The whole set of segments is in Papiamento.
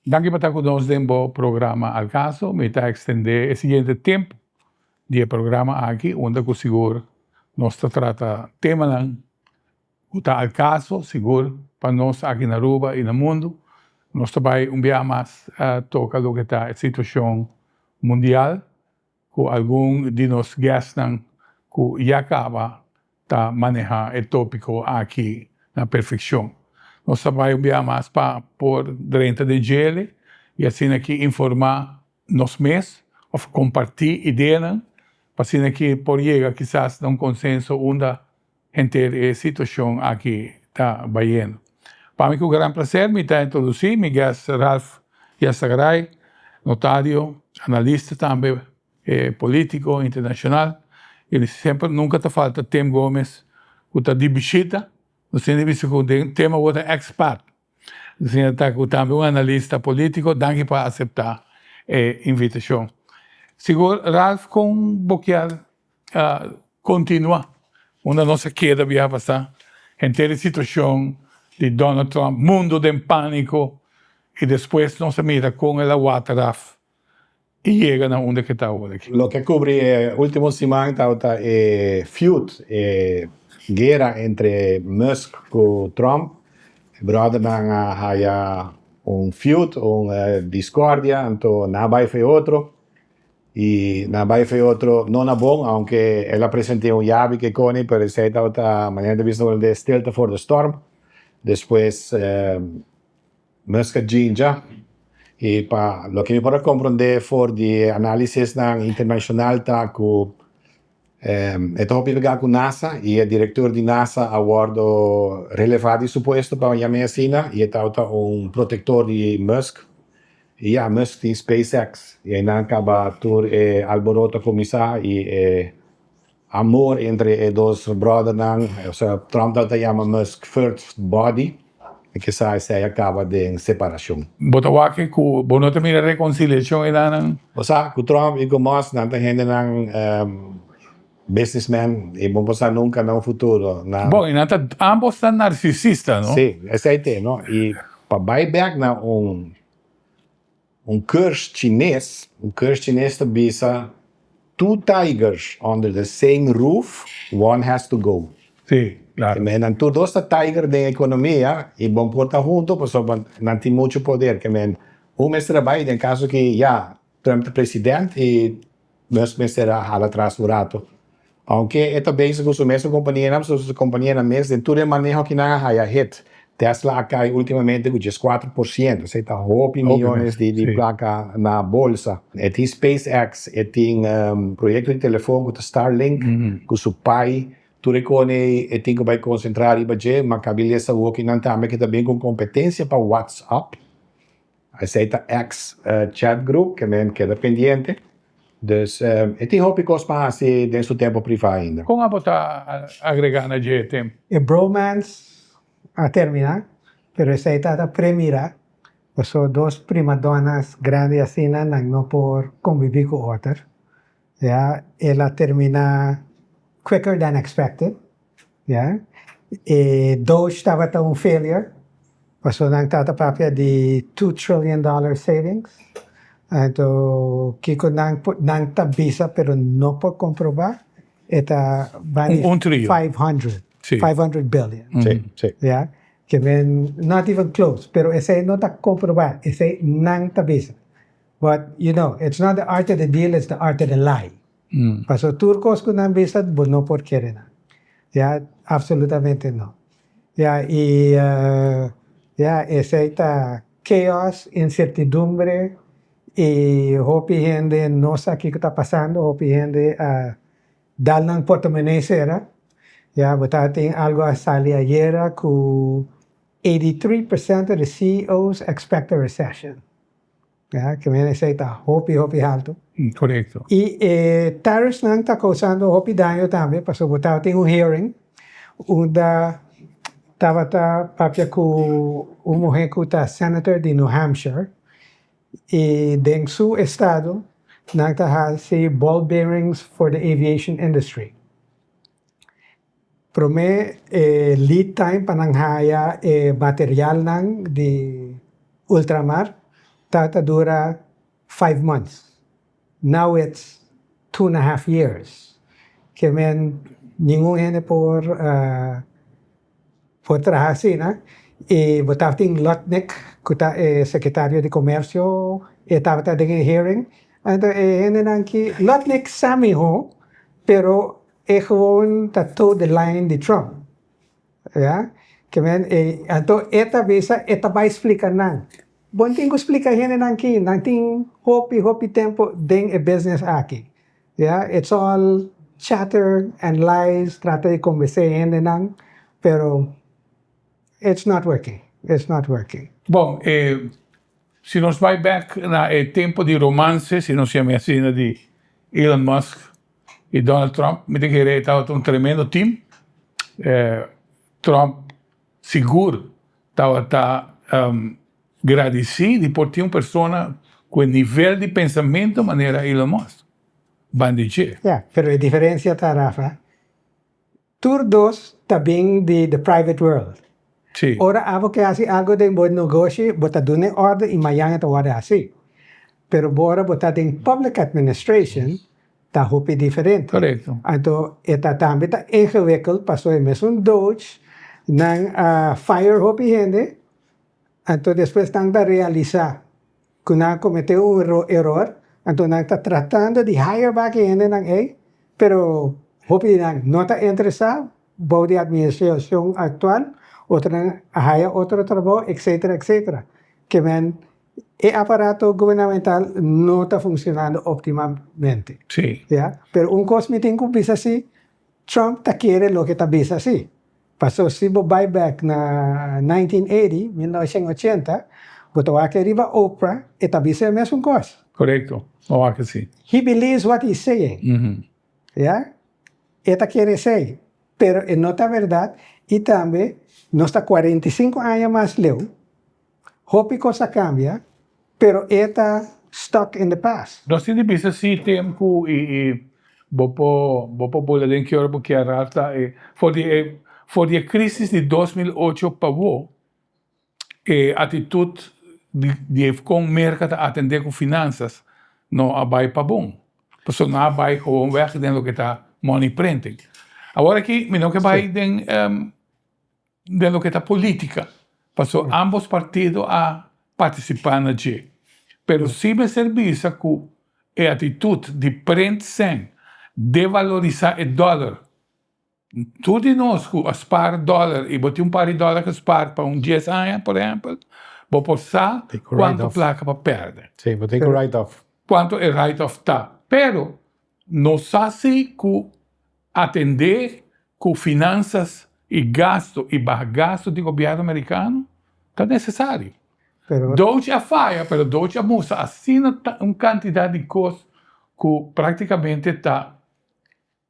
Danki pa ta ku nos den bo programa Al Caso. Mi ta ekstendé e siguiente tempu di e programa aki unda ku sigur nos ta trata temanan ku ta al caso sigur pa nos aki na Aruba i na mundu. Nos ta bai un biaha mas toka loke ta e situashon mundial ku algun di nos guestnan ku ya kaba ta maneha e topiko aki na perfekshon. Nos ta bai un biaha mas pa por drenta den djele i asina aki informa nos mes of komparti ideanan pa asina aki por yega kisas na un konsenso unda henter e situashon aki ta bayendo. Pa mi ku gran plaser mi ta introdusí mi guest Ralph Yarzagaray, notario, analista tambe polítiko internashonal i semper nunka ta falta Tim Gomez ku ta di bishita. Nos tin di bisa ku den tema bo ta expert. Nos tin ta ku tambe un analista polítiko. Danki pa aseptá e invitashon. Sigur Ralph kon bo kier kontinua unda nos a keda biaha pasá henter e situashon di Donald Trump, mundu den pániko i despues nos a mira kon el a wata raf i yega na unda ke ta awor aki. Loke a kubri e último siman tabata e feud, e guera entre Musk ku Trump. E bròdernan a haya un feud, un discordia, anto nan a bai for e otro. I nan bai for e otro no na bon, aunke el a present'é un yabi ke koni, pero esei tabata manera ta bisa hulandes stilte for de storm. Despues Musk a djinja i pa loke mi por a komprondé for di e análisisnan internashonal ta ku e ta hopi ligá ku NASA i e direktor di NASA a wòrdu relevá di su puesto pa yam'é asina i e tabata un protektor di Musk. I ya, Musk tin SpaceX i einan kaba tur e alboroto a kuminsá i e amor entre e dos bròdernan, osea Trump tabata yama Musk first buddy, i kisas esei a kaba den separashon. Bo ta wak ku bo no ta mira rekonsiliashon einan? Bo sa ku Trump i ku Musk nan ta hendenan businessman i bo por sa nunka na un futuro nan. Bon, i nan ta ambos ta narsisista, no? Si, esei te, no? I pa bai bek na un. Un kurs chines, un kurs chines ta bisa, Two tigers under the same roof, one has to go. Sí, claro. Ke men nan tur dos ta tiger den ekonomia i bon por ta hunto pasobra nan tin muchu poder. Ke men un mester a bai den kaso ki ya Trump ta president i Musk mester a hala tras un rato. Aunke e ta bezig ku su mesun kompanianan, pasobra su kompanianan mes den tur e maneho ki nan a haya hit. Tesla a kai ultimamente ku 14%, esei ta hopi miyones di plaka na bolsa. E tin SpaceX, e tin proyekto di telefon ku ta Starlink ku su pai, tur e kone e tin ku bai konsentrá riba dje, ma kabi lesa wokinan tambe ke ta bin ku kompetensia pa WhatsApp. Esei ta ex chat group ke men keda pendiente. Dus e tin hopi kos pa hasi den su tempo priva ainda. Kon abo ta agrega na dje tempo? E bromance a termina, pero esei ta ta premira, paso dos primadonas grandi asina nan no por convivi cu oter. Ya, el a termina quicker than expected, ya. E Doge tabata un failure, pasobra nan tabata papia di $2 trillion savings, anto kiko nan por nan ta bisa pero no por comproba e ta bani Un trillion. 500, Sí. 500 billion. Sí, sí. Ya, ke men not even close, pero esei no ta comproba, esei nan ta bisa. But you know, it's not the art of the deal, it's the art of the lie. Pasobra tur kos ku nan bisa bo no por kere nan. Ya, absolutamente no. Ya, i ya, esei ta chaos, incertidumbre, i hopi hende no sa kiko ta pasando, hopi hende a dal nan portomonee sera. Ya, bo tabatin algo a sali ayera ku 83% of the CEOs expect a recession. Ya, ke men esei ta hopi hopi haltu. Korekto. I e tariffsnan ta kousando hopi daño tambe pasobra bo tabatin un hearing unda tabata papia ku un muhé ku ta senator di New Hampshire i den su estado nan ta hasi ball bearings for the aviation industry. Promé e lead time pa nan haya e materialnan di ultramar. Tabata dura 5 months. Now it's 2.5 years. Ke men ningun hende por traha asina, no? I bo tabatin Lutnick, ku ta e sekretario di komersio, e tabata den e hearing. Anto e hendenan ku Lutnick sa mihó, pero e gewoon ta toe the line di Trump. Ja? Ke men e anto e ta bisa e ta bai splika nan. Bo n' tin ku splika hendenan aki, nan tin hopi hopi tempu den e business aki. Ja, it's all chatter and lies, trata di konvensé hendenan, pero it's not working. It's not working. Bon, si nos bai back na e tempu di romance, si nos yama asina, di Elon Musk i Donald Trump, mi ta kere tabata un tremendo team. Trump sigur tabata gradisí di por tin un persona ku nivel di pensamentu manera Elon Musk. Band'i dje. Ja, pero e diferensia ta, Rafa, tur dos ta bin di the private world. Ora abo ke hasi algu den bo negoshi, bo ta duna orden i mañana ta wòrdu hasi. Pero ora bo ta den public administration, ta hopi diferente. Anto, e ta tambe ta ingewikkeld, paso e mesun DOGE, nan a fire hopi hende, anto despues nan ta realisá ku nan kometé un eror, anto nan ta tratando di hire back e hendenan ei, pero hopi nan no ta interesá bou di administrashon aktual, otronan a haya otro trabou, etc. Etc. Ke men e aparato gubernamental no ta funshonando optimamente. Ja? Pero un kos mi tin ku bisa si, Trump ta kere loke ta bisa si. Paso si bo bai back na 1980, 1980, bo ta wak riba Oprah, e ta bisa e mesun kos. Korekto. Wak si. He believes what he's saying. Ja? E ta kere esei. Pero e no ta berdat i tambe nos ta 45 aña mas leu, hopi kos a kambia, pero e ta stuck in the past. Nos tin di bisa si tempu i bo por bula den ki ora bo kier ta e for di e krisis di 2008 pa bo e aktitut di kon Merka ta atendé ku finansas no a bai pa bon. Pasobra nan a bai gewoon weg den loke ta money printing. Awor aki mi no ke bai den loke ta polítika. Pasobra ambos partido a partisipá na dje. Pero si mester bisa ku e aktitut di print sèn, devalorisá e dòler. Tur di nos ku a spar dòler i bo tin un par di dòler ku spar pa un 10 aña, por ehèmpel, bo por sa kuantu plaka pa pèrdè. Sí, bo tin ku write off. Kuantu e write off ta. Pero nos sa si ku atendé ku finansas i gastu i baha gastu di gobièrnu amerikano ta nesesario. Pero DOGE a faya, pero DOGE a mustra asina un kantidat di kos ku práktikamente ta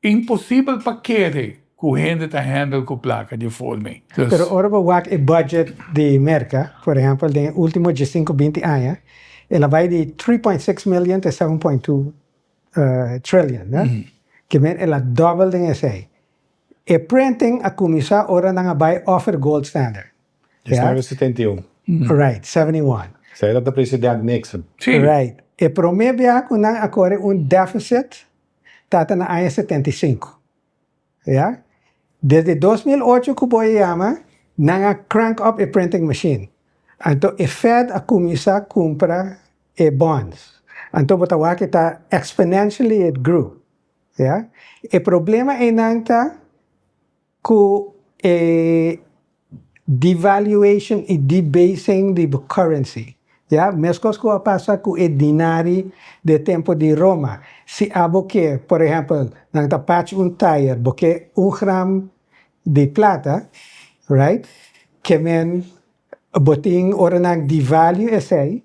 imposibel pa kere ku hende ta handle ku plaka di forma. Pero ora bo wak e budget di Merka, por ehèmpel, den último 15, 20 aña, el a bai di 3.6 million te 7.2 trillion, ne? Ke men el a double den esei. E printing a kuminsá ora nan a bai off e gold standard. Ja? 1971. Right, 71. Esei ta presidente Nixon. Right. E promé biaha ku nan a kore un deficit tabata na aña 75. Ja? Desde 2008 ku bo yama, nan a crank up e printing machine. Anto e Fed a kuminsá kumpra e bonds. Anto bo ta wak ta exponentially it grew. Ja? E problema einan ta ku e devaluation i debasing di currency. Ja, meskos ku a pasa ku e dinari di tempu di Roma. Si abo ke, por ehèmpel, nan ta patch un tire, bo ke 1 gram di plata, right? Ke men bo tin ora nan devalue esei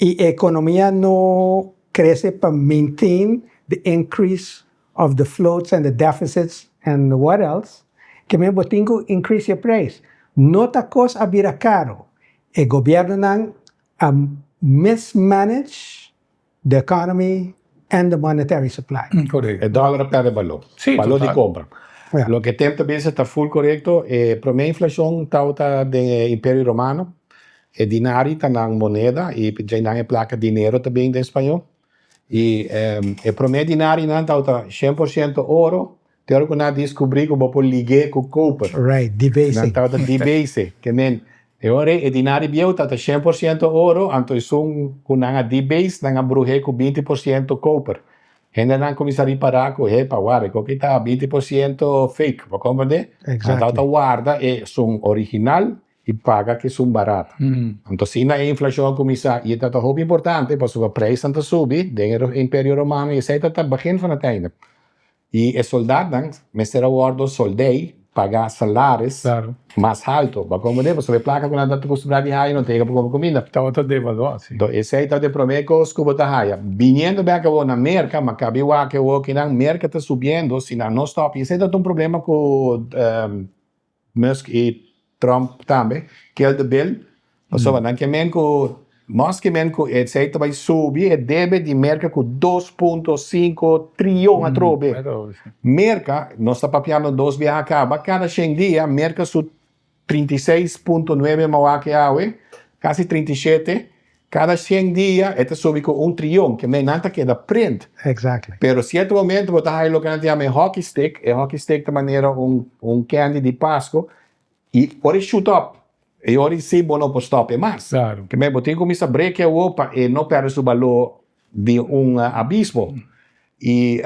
i ekonomia no krese pa maintain the increase of the floats and the deficits and what else, ke men bo tin ku increase e prijs. No ta kos a bira karu. E gobièrnunan a mismanage the economy and the monetary supply. E dòler a pèrdè balor. Balor di kompra. Loke Tim ta bisa ta full korekto. E promé inflashon tabata den e Imperio Romano. E dinari ta nan moneda i djei nan e plaka dinero ta bin den spañó. I e promé dinarinan tabata 100% oro, te ora ku nan a diskubrí ku bo por lig'é ku koper. Right, debasing. Nan tabata debase. Ke men, e ora ei e dinari bieu tabata 100% oro, anto esun ku nan a debase nan a bruh'é ku 20% koper. Hendenan kuminsá ripará ku, Hepa, wak, e koki ta 20% fake, bo komprendé? Nan tabata warda esun original i paga ku esun barato. Anto asina e inflashon a kuminsá i e tabata hopi importante pasobra preisnan ta subi den e Imperio Romano i esei tabata begin van het einde. I e soldatnan mester a wòrdu sold'ei paga salaris mas haltu. Bo a komprendé? Pasobra e plaka ku nan tabata kustumbrá di haya no ta yega pa kumpra kuminda. Tabata devaluá, si. Enton esei tabata e promé kos ku bo ta haya. Biniendo bèk awor na Merka, ma kabi wak awor kinan Merka ta subiendo si nan no stòp. I esei tabata un problema ku Musk i Trump tambe, kill the bill, pasobra nan ke men ku Musk ke men ku esei ta bai subi e debe di Merka ku 2.5 trion atrobe. Merka, nos ta papiando dos biaha kaba, kada shen dia Merka su 36.9 mawaki awe, kasi 37, Kada shen dia e ta subi ku un trion, ke men nan ta keda print. Exactly. Pero sierto momento bo ta haya loke nan ta yama e hockey stick, e hockey stick ta manera un un candy di Pasco i ora e shoot up e ora i si bo no por stop e mas. Claro. Ke men bo tin kuminsa brek e awor pa e no perde su balor di un abismo. I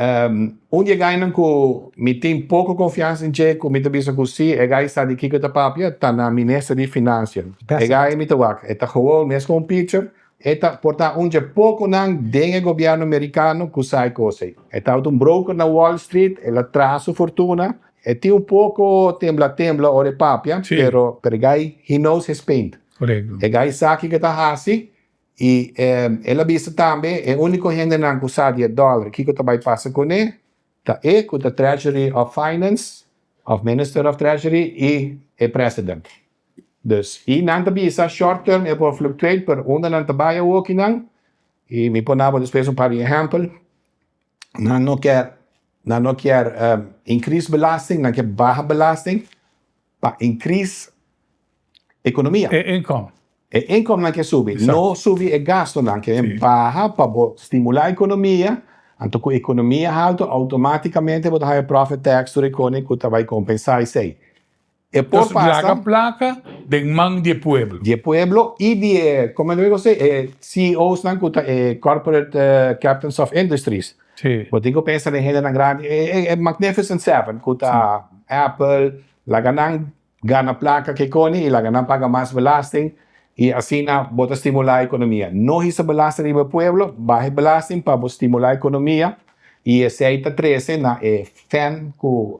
un di e gainan ku mi tin poko konfiansa den dje ku mi ta bisa ku si e gai sa di kiko e ta papia ta na minister di finansia. E gai mi ta wak e ta gewoon mes ku un pitcher e ta por ta un dje pokonan den e gobièrnu merikano ku sa e kos ei. E tabata un broker na Wall Street el a traha su fortuna e tin un poko tembla tembla ora e papia pero pero e gai he knows his paint. E gai sa kiko e ta hasi. I el a bisa tambe, e úniko hendenan ku sa di e dòler kiko ta bai pasa kuné ta e ku ta Treasury of Finance òf Minister of Treasury i e President. Dus, i nan ta bisa short term e por fluctuate pero unda nan ta bai awokinan, i mi por nabo despues un par di ehèmpel, nan no kier nan no kier increase belasting, nan kier baha belasting pa increase ekonomia. E income. E inkomnan ke subi, no subi e gastonan, ke baha pa bo stimulá ekonomia, anto ku ekonomia haltu outomátikamente bo ta haña profit tax tur e kone ku ta bai kompensá esei. E por Dus pasa. laga plaka den man di e pueblo. Di e pueblo i di e, komo nan bisa, e CEOsnan ku ta e corporate captains of industries. Bo tin ku pensa den hendenan grandi, e Magnificent Seven ku ta Apple, laga nan Gana plaka ke koni i laga nan paga mas belasting i asina bo ta stimulá ekonomia. No hisa belasting riba e pueblo, baha e belasting pa bo stimulá ekonomia i esei ta trese na e fan ku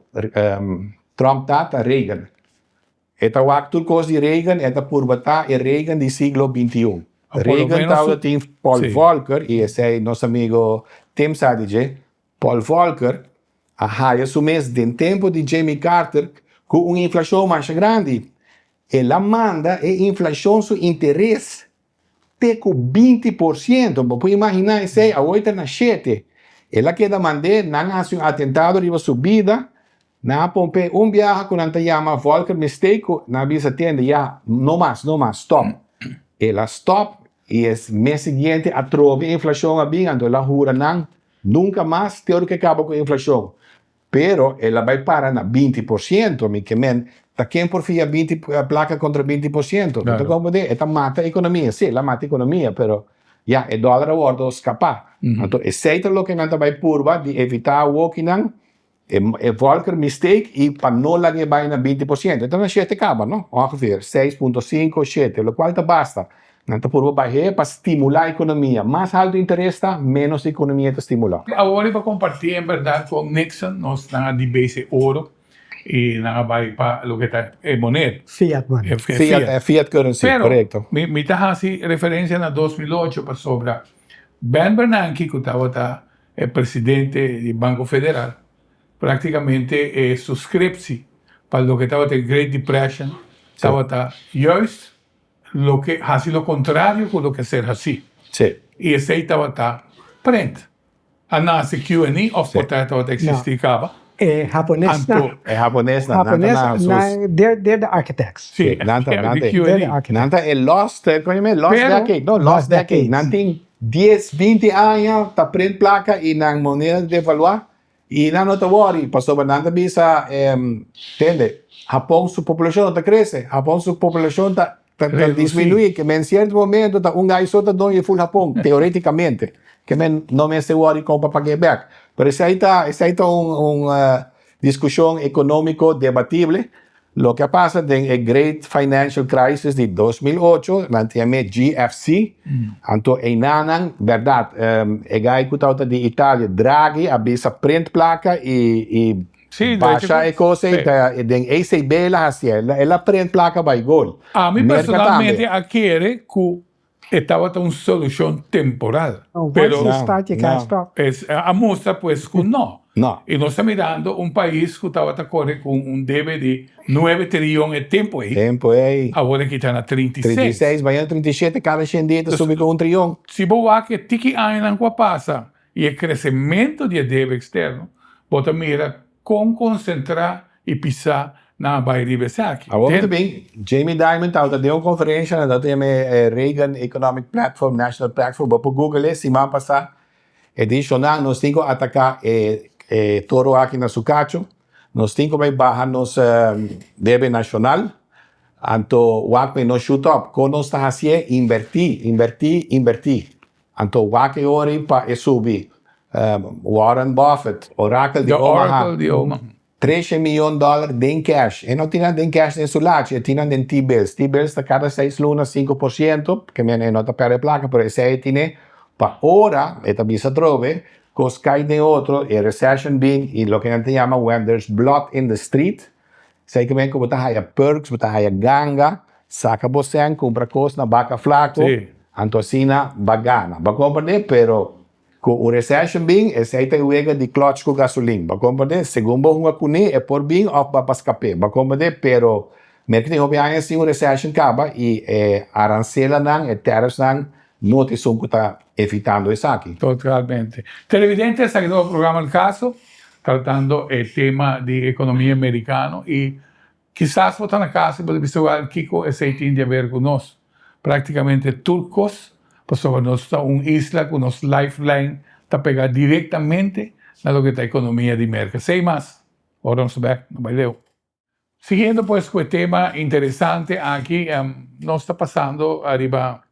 Trump ta, ta Reagan. E ta wak tur kos di Reagan, e ta purba ta e Reagan di siglo 21. Reagan tabata tin Paul Volcker i esei nos amigo Tim sa di dje. Paul Volcker a haya su mes den tempu di Jimmy Carter ku un inflashon masha grandi. El a manda e inflashon su interes te ku 20%. Bo por imaginá esei? Awor e ta na shete. El a keda mand'é, nan a hasi un atentado riba su bida, nan a pomp'é un biaha ku nan ta yama Volcker mistake ku nan a bisa tende ya no mas, no mas, stòp. El a stòp i e mes siguiente atrobe inflashon a bin, anto el a hura nan Nunka mas te ora ku e kaba ku inflashon. Pero el a bai para na 20%, mi ke men, ta ken por fia 20 plaka kontra 20%? Bo ta komprendé? E ta mata ekonomia. Sí, el a mata ekonomia, pero ya, e dòler a wòrdu skapá. Anto esei ta loke nan ta bai purba di evitá awokinan. E Volcker mistake y pa no laga e bai na 20%. E ta na shete caba no, ongeveer 6.5, shete, locual ta basta. Nan ta purba bah'é pa stimula economia. Mas halto interes ta, menos economia ta stimula. Awor pa comparti en berdad con Nixon nos nan a debase e oro y nan a bai pa loke ta e moneda. Fiat money. Fiat, fiat currency, correcto. Pero mi ta haci referencia na 2008 pasobra Ben Bernanke cu tabata E presidente di Banco Federal practicamente e suscriptie pa loke tabata e Great Depression tabata juist loke haci lo contrario cu loke a ser haci. Y esey tabata prent. A nace QNE of por ta tabata existi caba? E Haponesnan. Anto. E Haponesnan, nan ta na sus. Haponesnan, they're the architects. Sí, Nan ta, nan ta, They're the architects. nan ta e lost, kon yama e? Lost Pero- decade, no, lost Lost decade. decades. Nan tin dies, binti aña ta print plaka i nan moneda ta devaluá i nan no ta wòri pasobra nan ta bisa, tende, Hapon su populashon no ta krese, Hapon su populashon ta ta disminuí, ke men sierto momento ta un gai so ta doño di ful Hapon, teoreticamente, ke men no mester wòri kon pa pag'é bèk. Pero esei ta, esei ta un un diskushon ekonómiko debatible. Loke a pasa den e Great Financial Crisis di 2008, nan ta yam'é GFC, anto einanan, bèrdat, e gai ku tabata di Italia, Draghi, a bisa print plaka i i Sí, Basha e kos ei Sí. ta den ECB el a hasié, el a prent plaka bai gol. Ami Merka personalmente tambe. a kere ku e tabata un solushon temporal, No, once pero you start you can't No. stop. es a mustra pues ku no. No. I nos ta mirando un pais ku tabata kore ku un debe di nuebe trilion e tempu ei, Tempu ei. awor e kita na 36. 36, mañana 37, kada shen dia ta subi ku un trion. Si bo wak e tiki añanan ku a pasa i e kresementu di e debe eksterno, bo ta mira kon konsentrá i pisá nan a bai riba esaki. Awor ta bin, Jamie Dimon tabata den un konferensha na ta yama e Reagan Economic Platform, National Platform, bo por google e, siman pasá e di, Shonnan, nos tin ku ataká e e toro aki na su kacho, nos tin ku bai baha nos debe nashonal, anto wak mi no shoot up, kon nos ta hasié? Inbertí, inbertí, inbertí. Anto wak e ora ei pa e subi. Warren Buffett, orakel di The Omaha, Oracle di Omaha. 300 miyon dòler den cash. E no tin nan den cash den su lachi, e tin nan den T-bills. T-bills ta kada seis luna 5%, ke men e no ta pèrdè plaka, pero esei e tine pa ora, e ta bisa atrobe, kos kai den otro, e recession bin i loke nan ta yama when there's blood in the street, Esei ke men ku bo ta haya perks, bo ta haya ganga, saka bo sèn, kumpra kos na baka flako, anto asina ba gana. Bo a komprendé? Pero ku un recession bin, esei ta e wega di klòch ku gasolin. Bo a komprendé? Segun bo hunga kuné, e por bin òf bo a pa skap'é. Bo a komprendé? Pero Merka tin hopi aña sin un recession kaba i e aranselanan, e tariffsnan no ta esun ku ta evitando esaki. Totalmente. Televidente, esaki ta bo programa El Caso, tratando e tema di economia mericano y kisas bo ta na casa y bo ta bisa wèl kico esey tin di haber cu nos. Practicamente tur cos, pasobra nos ta un isla cu nos lifeline ta pega directamente na loke ta economia di Merca. Esey mas, ora nos ta bek, no bay leu. Siguiendo pues cu e tema interesante aki, nos ta pasando ariba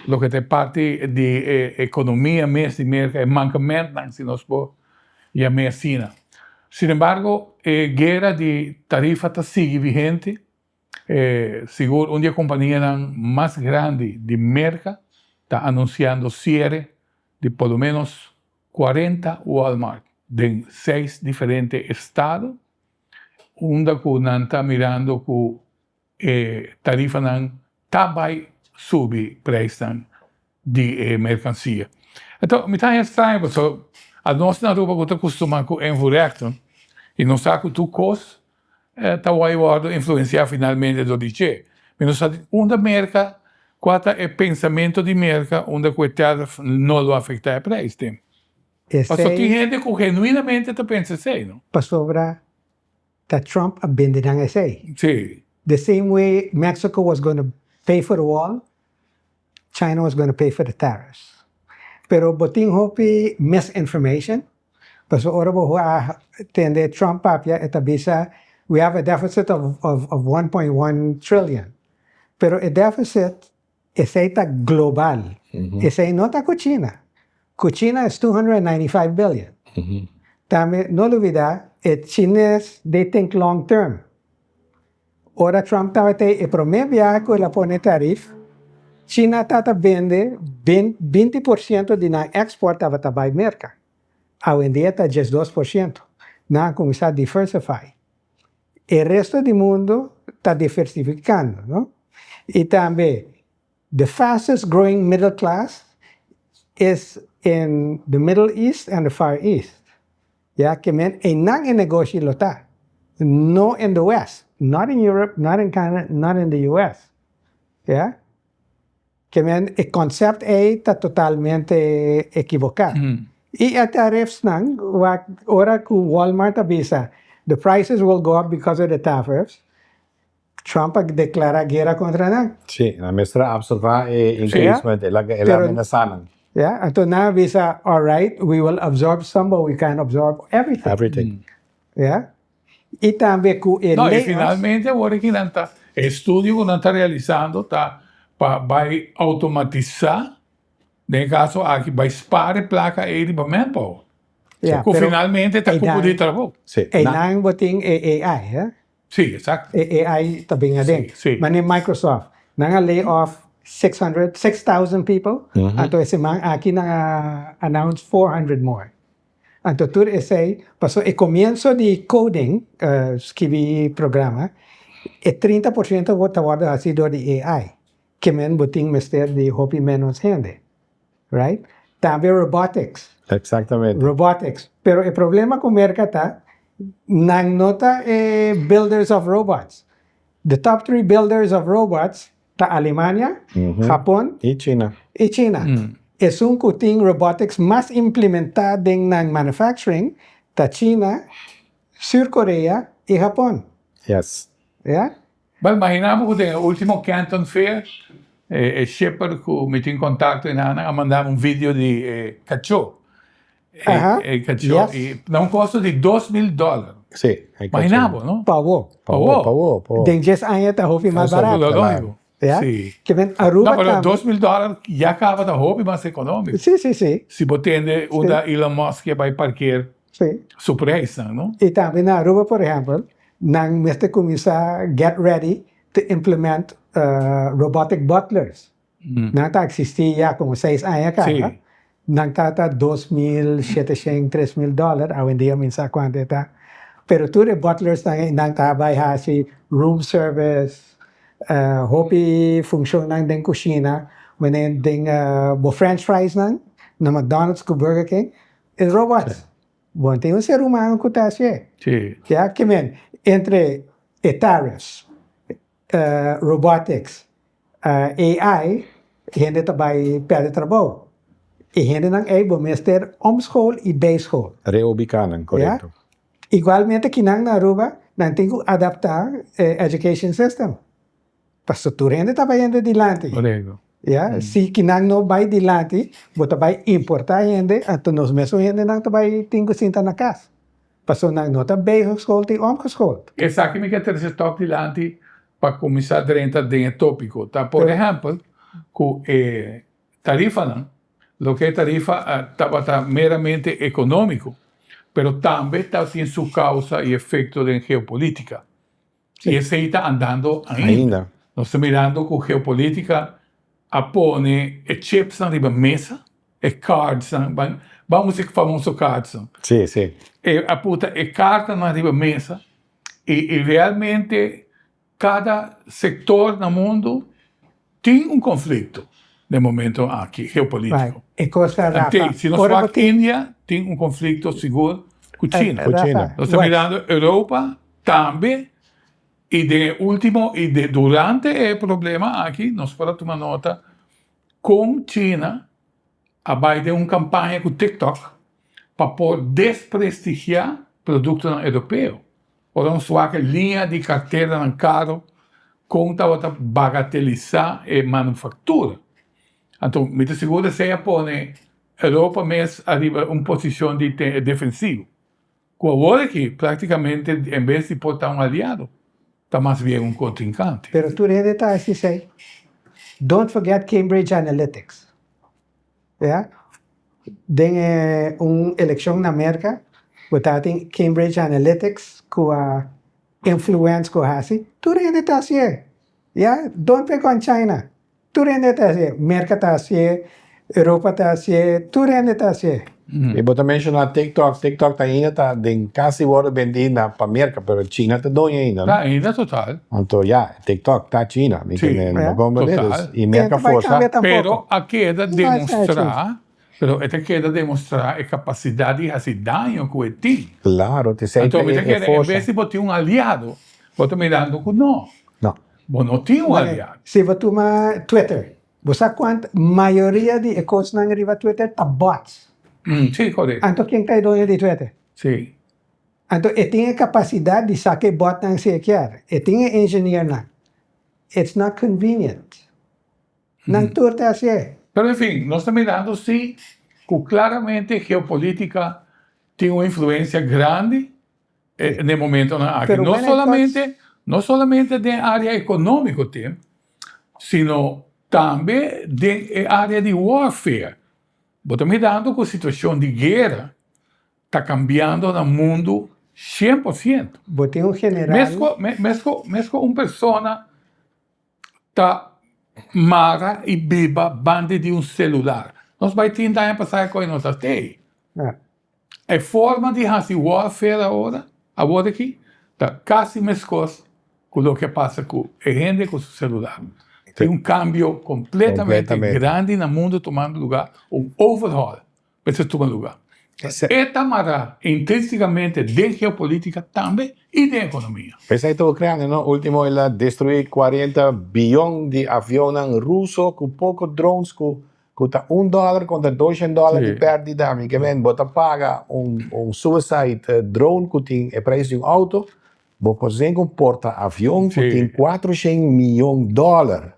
loke ta e parti di e economia mes di Merca, e mancamentnan si nos por yam'e asina. Sin embargo, e guera di tarifa ta sigui vigente, sigur un di e companianan mas grandi di Merca ta anunciando ciere di por lo menos 40 Walmart den seis diferente estado. Unda ku nan ta mirando ku e tarifanan ta bai subi preisnan di e merkansia. Enton mi ta haña straño pasobra anos na Aruba ku ta kustumá ku invoerrechten i nos sa ku tur kos ta wòrdu wòrdu influensiá finalmente dor di dje. Mi no sa di unda Merka, kua ta e pensamentu di Merka unda ku e tèrif no lo afektá e preis den. Pasobra tin hende ku genuinamente ta pensa esei, no? Pasobra ta Trump a bende nan esei. Sí. The same way Mexico was gonna pay for the wall, China was gonna pay for the tariffs. Pero bo tin hopi misinformation, pasobra ora bo a tende Trump papia e ta bisa we have a deficit of of 1.1 trillion. Pero e deficit Esei ta global. Esei no ta ku China. Ku China is 295 billion. Tambe no lubida e chines they think long term. Ora Trump tabata ei e prome biaha ku el a pone tarif, China tabata bende 20% di nan export tabata bai Merka. Awendia ta 12%. Nan a kuminsá diversify. E resto di mundo ta diversificando, no? Y tambe the fastest growing middle class is in the Middle East and the Far East. Ya ke men einan e negoshi lo ta, no in the West, not in Europe, not in Canada, not in the US. Ya? Ke men e concept ei ta totalmente ekivoká. I e tariffsnan, wak ora ku Walmart a bisa the prices will go up because of the tariffs, Trump a deklará guera kontra nan. Sí, nan mester a absorbá e increasement, el a el a amenasá nan. Ya, anto nan a bisa alright, we will absorb some but we can't absorb everything. Everything. Ya. I tambe ku e No, i layoffs. finalmente awor aki nan ta, e estudio ku nan ta realisando ta pa bai automatisá Den e kaso aki bai spar e plaka ei riba manpower. Ja, Ku pero finalmente ta einan kupu di trabou. Sí. Einan bo tin e AI, hè? Sí, exacto. E AI ta bin aden. Sí, sí. Mane Microsoft, nan a lay off 600, 6,000 people, anto e siman aki nan a announce 400 more. Anto tur esei, paso e comienso di coding, skibi programa, e 30% ta wordo haci door di AI. Ke men bo tin mester di hopi menos hende, right? Tambe robotics. Exactamente. Robotics. Pero e problema ku Merka ta, nan no ta e builders of robots. The top three builders of robots ta Alemania, Japon I China. i China. Esun ku tin robotics mas implementá den nan manufacturing ta China, Sur Korea i Japon. Yes. Ya? Bo imagina bo ku den e ultimo Canton Fair e shipper ku mi tin kontakto einan a manda mi un video di e kachó. E kachó i na un kosto di 2000 dòler. Sí, e kachó. Imagina bo, no? Pa bo. Pa bo, pa bo, pa bo. Den djes aña ta hopi mas barato. Lógico. Ya. Sí. Ke men Aruba No, pero tambe. 2000 dòler ya kaba ta hopi mas ekonómiko. Sí, sí, sí. Si bo tende unda Elon Musk a bai parkeer Sí. su prijsnan, no? I tambe na Aruba, por ehèmpel, Nan mester cuminsa get ready to implement robotic butlers. Nan ta existi ya como seis aña caba. Nan ta ta 2000, 700, 3000 dollar, awendia mi sa cuanto e ta. Pero tur e butlers nan nan ta bay haci room service, hopi funcionnan den cushina, wanneer den bo french fries nan na McDonald's cu Burger King, e robots. Bo no tin un ser humano ku ta hasié. Sí. Ya ke men, entre e tariffs, robotics, AI, hende ta bai pèrdè trabou. E hendenan ei bo mester omschool i bijschool. Reubiká nan, korekto. Ya. Igualmente kinan na Aruba nan tin ku adaptá e education system. Paso tur hende ta bai hende dilanti. Korekto. Ya, si kinan no bai dilanti, bo ta bai importá hende, anto nos mesun hendenan ta bai tin ku sinta na kas. Paso nan no ta bijgeschoold i omgeschoold. Esaki mi ke trese tòg dilanti pa kuminsá drenta den e tópiko. Ta por ehèmpel ku e tarifanan, loke e tarifa tabata meramente ekonómiko, pero tambe tabatin su kousa i efekto den geopolítika. I esei ta andando ainda. Nos ta mirando ku geopolítika a pone e chipsnan riba mesa, e cardsnan, ban usa e famoso cardsnan. Sí, sí. E a puta e kartanan riba mesa i realmente kada sektor na mundu tin un konflikto den momento aki geopolítiko. E kos ta Rafa. Si nos wak India tin un konflikto sigur ku China. Ku China. Nos ta mirando Europa tambe i den e ultimo i durante e problema aki nos por a tuma nota kon China a bai den un kampaña ku TikTok pa por desprestigiá produktonan europeo. Ora nos wak e liña di karteranan karo kon tabata bagatelisá e manufaktura. Anto mi ta sigur esei a pone Europa mes ariba un posishon di defensivo, ku awor aki praktikamente en bes di por ta un aliado ta mas bien un kontrinkante. Pero tur hende ta hasi esei. Don't forget Cambridge Analytics. Ya. Den e un elekshon na Merka bo tabatin Cambridge Analytics ku a influence ku a hasi. Tur hende ta hasié. Ya. Don't pick on China. Tur hende ta hasié. Merka ta hasié, Europa ta hasié, tur hende ta hasié. I bo ta menshoná TikTok, TikTok ta ainda ta den kasi wòrdu bendí na pa Merka, pero China ta doño ainda, no? Ta ainda total. Anto ya, TikTok ta China, mi Sí, tende, no komprendé? total. Dus, i Merka E ta bai forsa. kambia tampoco. Pero a keda No ta demostrá, pero e ta keda demostrá e kapasidat di hasi daño ku e tin. Klaro, te esei Anto ta mi ta e kere, en forsa. bes di bo tin un aliado, bo ta mirando ku no. No. Bo no tin un Bueno, aliado. si bo tuma Twitter, bo sa kuant mayoria di e kosnan riba Twitter ta bots. Sí, korekto. Anto ken ta e doño di Twitter? Sí. Anto e tin e kapasidat di saka e botnan si e kier. E tin e engineernan. It's not convenient. Nan tur ta hasié. Pero en fin, nos ta mirando si ku klaramente geopolitika tin un influensia grandi den momentonan aki. No solamente, no solamente den área ekonómiko tin, sino tambe den e área di warfare. Bo ta mirando ku situashon di guera ta kambiando na mundu 100%. Bo tin un general. Mesko, mesko, mesko un persona ta mara i biba banda di un celular. Nos bai 30 aña pasá e kos no ta tei. E forma di hasi warfare awor, awor aki, ta kasi meskos ku loke a pasa ku e hende ku su celular. Tin un kambio kompletamente grandi na mundu tumando lugá, un overhaul mester tuma lugá. E ta mará intrínsicamente den geopolítica tambe i den ekonomia. Esei ta Ucrania, no? Ultimo el a destruí 40 biyon di avionnan ruso ku poko drones ku ku ta un dòler kontra 200 dòler di pèrdida. Mi ke men bo ta paga un suicide drone ku tin e preis di un outo. Bo por zen ku porta avion ku tin 400 miyon dòler.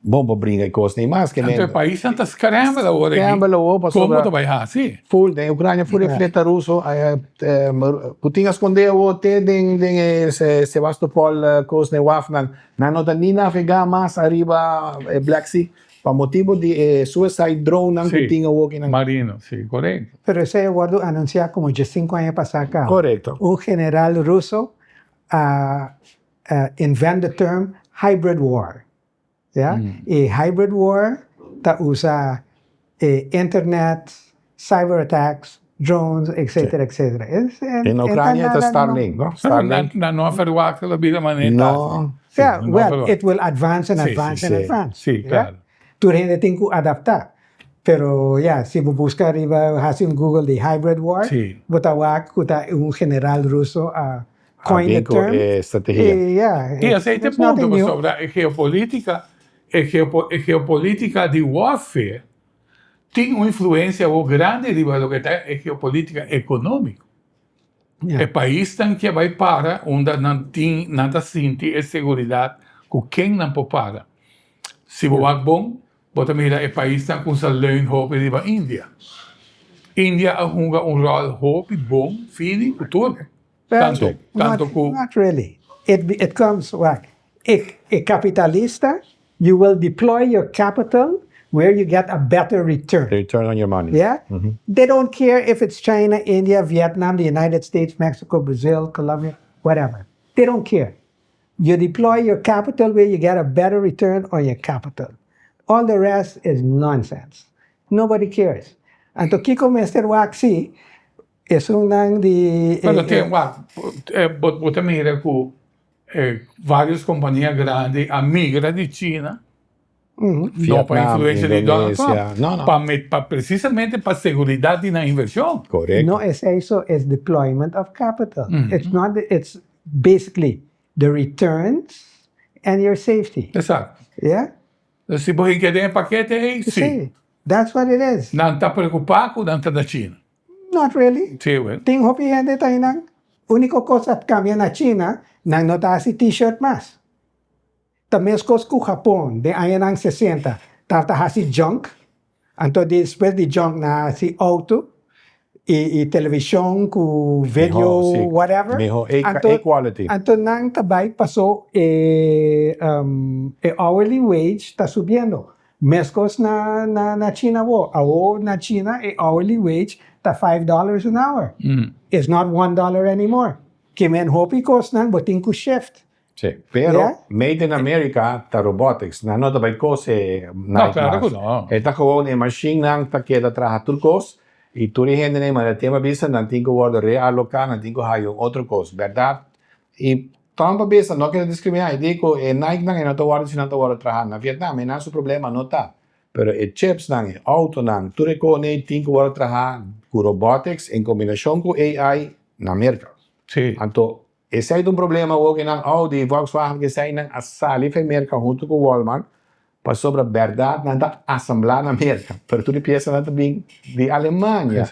Bon, bo bringa e kos nei mas ke men. Anto e paisnan ta scramble awor aki. Scramble awor pasobra. Komo ta bai hasi? Full den Ucrania full e fleta ruso. Putin a skonde awor te den den e Sevastopol kos den wafnan. Nan no ta ni navega mas ariba e Black Sea pa motibo di e suicide drone nan ku tin awor kinan. Marino, si, korekto. Pero esei a wordo anuncia como 15 aña pasa caba. Korekto. Un general ruso a invent the term hybrid war. Ya, e hybrid war ta usa e internet, cyber attacks, drones, etcetera, etcetera. In Ucrania ta Starlink, no? Starlink. Nan no a verwagt lo bira manera ta No. Yeah, well, it will advance and advance and advance. Sí, claro. Tur hende tin cu adapta. Pero ya, si bo busca riba, haci un Google di hybrid war, bo ta wak cu ta un general ruso a coin the term. E strategia. Yeah. I esei ta e punto pasobra e geopolitica, e geopolitica di warfare tin un influencia awor grandi riba loke ta e geopolitica economico. E paisnan ke bai para unda nan tin, nan ta sinti e seguridad cu ken nan por para. Si bo wak bon, bo ta mira e paisnan cu sa leun hopi riba India. India a hunga un rol hopi bon fini cu tur. Tanto, tanto cu. Not really. It, it comes, wak, e, e capitalista, you will deploy your capital where you get a better return. Return on your money. Yeah? They don't care if it's China, India, Vietnam, the United States, Mexico, Brazil, Colombia, whatever. They don't care. You deploy your capital where you get a better return on your capital. All the rest is nonsense. Nobody cares. Anto kiko mester wak si esunnan di Pero tin wak, bo bo ta mira ku varios kompania grandi a migra di China no pa influencia di Donald Trump, No, no. pa pa precisamente pa seguridad di nan inversion. Korekto. No esei so es deployment of capital. It's not the, it's basically the returns and your safety. Exacto. Yeah? Si bo hinca den e pakete ei, si. Si. That's what it is. Nan ta preocupa cu nan ta na China. Not really. Si, well. Tin hopi hende ta einan. Unico cos a cambia na China, nan no ta haci t-shirt mas. Ta mescos cu Japon den añanan 60 tabata haci junk, anto despues di junk nan a haci auto y y television cu video Miho, si. whatever. Miho A, Anto A quality. anto nan ta bay paso e e hourly wage ta subiendo. Mescos na na na China awo. Awo na China e hourly wage ta $5 an hour. It's not $1 anymore. Ke men hopi cosnan bo tin cu shift. Sí, pero Made in America ta robotics, nan no ta bai kose No, claro ku no. E ta gewoon e mashinnan ta keda traha tur kos i tur e hendenan manera Tim a bisa nan tin ku wòrdu realoká, nan tin ku haya un otro kos, bèrdat? I Trump a bisa no keda diskriminá, e di ku e Nikenan e no ta wòrdu si nan ta wòrdu traha na Vietnam, e nan su problema no ta. Pero e chipsnan, e outonan, tur e kosnan tin ku wòrdu traha ku robotics en kombinashon ku AI na Merka. Sí. Anto Esei ta un problema awor ku nan Audi, Volkswagen ku eseinan a sali for Merka huntu ku Walmart. Pasobra bèrdat nan ta asamblá na Merka, pero tur e piesanan ta bin di Alemania.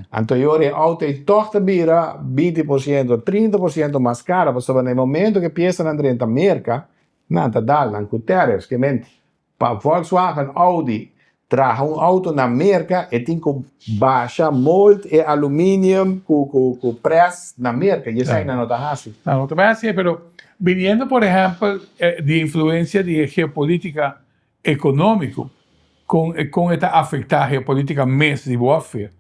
Anto e ora e outo ei tòg ta bira 20%, 30% mas kara, pasobra na e momento ku e piesanan drenta Merka, nan ta dal nan ku tariffs. Ke men, pa Volkswagen, Audi traha un outo na Merka, e tin ku basha mold e aluminium ku près na Merka, i esei nan no ta hasi. Nan no ta bai hasi, pero Biniendo por ehempel di influencia di e geopolitica economico con con e ta afecta geopolitica mes di warfare.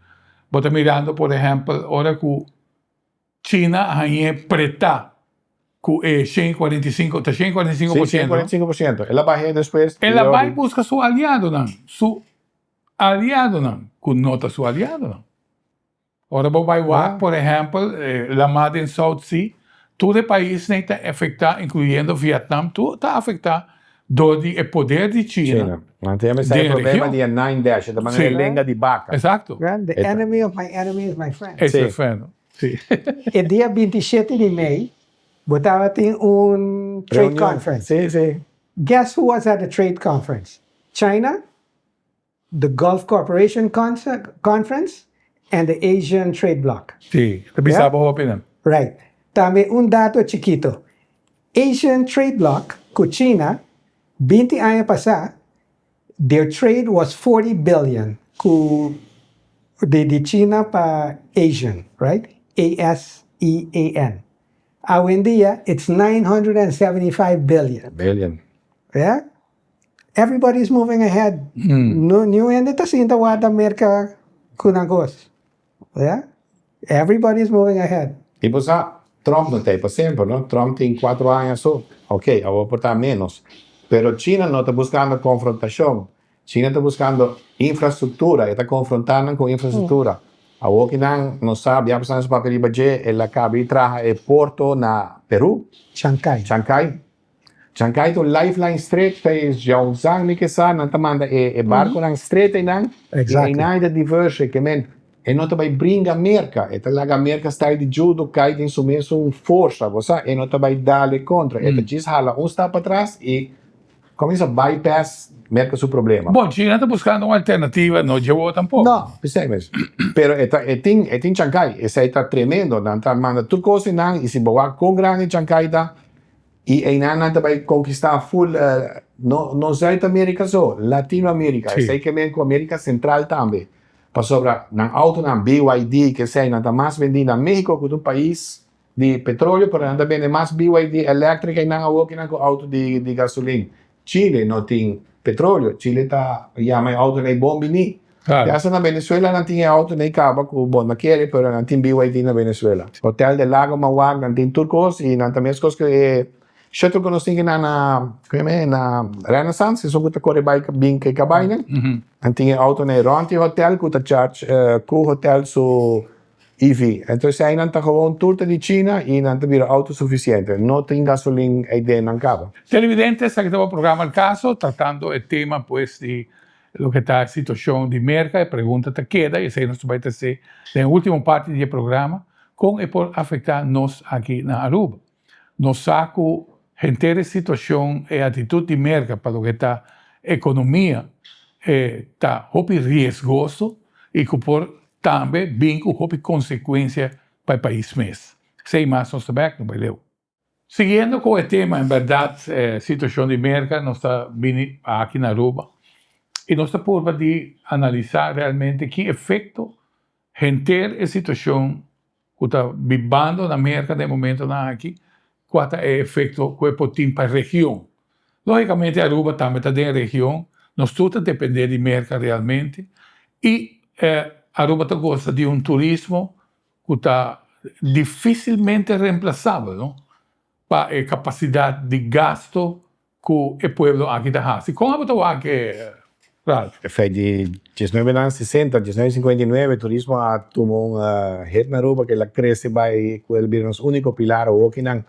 Bo ta mirando por ehempel ora cu China a hañ'e preta cu e 145, ta 145 por ciento? Si, 145 por ciento. El a bah'é despues. El a bay busca su aliadonan, su aliadonan cu no ta su aliadonan. Ora bo bai wak, por ehèmpel, lamá den South Sea, tur e paisnan ta afektá, inkluyendo Vietnam, tur ta afektá dor di e poder di China Nan ta yama esei den e problema region. di e nine dash, e ta manera e lenga di baka. Exacto. The enemy of my enemy is my friend. Is my friend, si. E dia 27 di mei, bo tabatin un trade Reunion. conference. Si, si. Guess who was at the trade conference? China, the Gulf Cooperation Conference and the Asian Trade Bloc. Sí, ta bisa bo hopi nan. Right. Tambe un dato chikito. Asian Trade Bloc ku China, 20 aña pasá, their trade was 40 billion ku di di China pa Asian, right? ASEAN. Awendia it's 975 billion. Billion. Yeah? Everybody is moving ahead. No, niun hende ta sinta warda Merca cu nan cos. Yeah? Everybody is moving ahead. I bo sa, Trump no ta ei pa semper, no? Trump tin cuatro aña so. Ok, awor por ta menos. Pero China no ta buscando confrontacion. China ta buscando infrastructura. E ta confronta nan cu infrastructura. Awor ki nan no sa, bia pasan su papia riba dje, el a caba di traha e porto na Peru. Chancay. Chancay. Chancay ta un lifeline straight pa e Jiaozang mi ke sa, nan ta manda e e barconan straight einan y einan e ta diversion ke men e no ta bay bringa Merca, e ta laga Merca style di judo cay den su mesun forsa, bo sa, e no ta bay dale contra, e ta djis hala un stap patras y cuminsa bypass Merca su problema. Bon, China ta buscando un alternativa, no dje wou tampoco. No, pesey mes. Pero e ta e tin e tin Chancay, esey ta tremendo, nan ta manda tur cos einan y si bo wak con grandi Chancay ta, I einan nan ta bai konkistá ful no no Zuid Amerika so, Latino Amerika, esei ke men ku Amerika Sentral tambe. Pasobra nan outonan BYD ke esei nan ta mas bendí na México ku ta un pais di petroleo pero nan ta bende mas BYD eléktriko einan awor ke nan ku outo di di gasolin. Chile no tin petroleo, Chile ta yama e outonan ei bon biní. Claro. I asta na Venezuela nan tin e outonan ei kaba ku bo no kere pero nan tin BYD na Venezuela. Hotel del Lago Mawak nan tin tur kos i nan ta meskos ku e shuttle ku nos tin kinan na ku yama e na Renaissance esun ku ta kore bai bin ku e kabainan. Nan tin e outonan ei rònt e hotel ku ta charge ku hotel su EV. Entonces eseinan ta gewoon tur ta di China y nan ta bira autosuficiente. No tin gasolin ei den nan caba. Televidente, esaki ta bo programa El Caso, tratando e tema pues di loke ta e situacion di Merca. E pregunta ta keda y esei nos ta bay trece den e ultimo parti di e programa, con e por afecta nos aki na Aruba. Nos sa cu henter e situacion, e actitud di Merca pa loke ta economia e ta hopi riesgoso y cu por Tambe bin ku hopi konsekuensia pa e pais mes. Esei mas nos ta bek, no bai leu. Siguiendo ku e tema, en bèrdat e situashon di Merka nos ta bini aki na Aruba i nos ta purba di analisá realmente ki efekto henter e situashon ku ta bibando na Merka den e momentonan aki, kua ta e efekto ku e por tin pa e region. Lógikamente Aruba tambe ta den e region, nos tur ta dependé di Merka realmente i Aruba ta gosa di un turismo ku ta difísilmente remplasabel no pa e kapasidat di gasto ku e pueblo aki ta hasi. Kon abo ta wak e, Ralph? Fei di diesnuebe nan sesenta, 1959, turismo a tuma un hit na Aruba ku el a krese bai ku el bira nos úniko pilar. Awokinan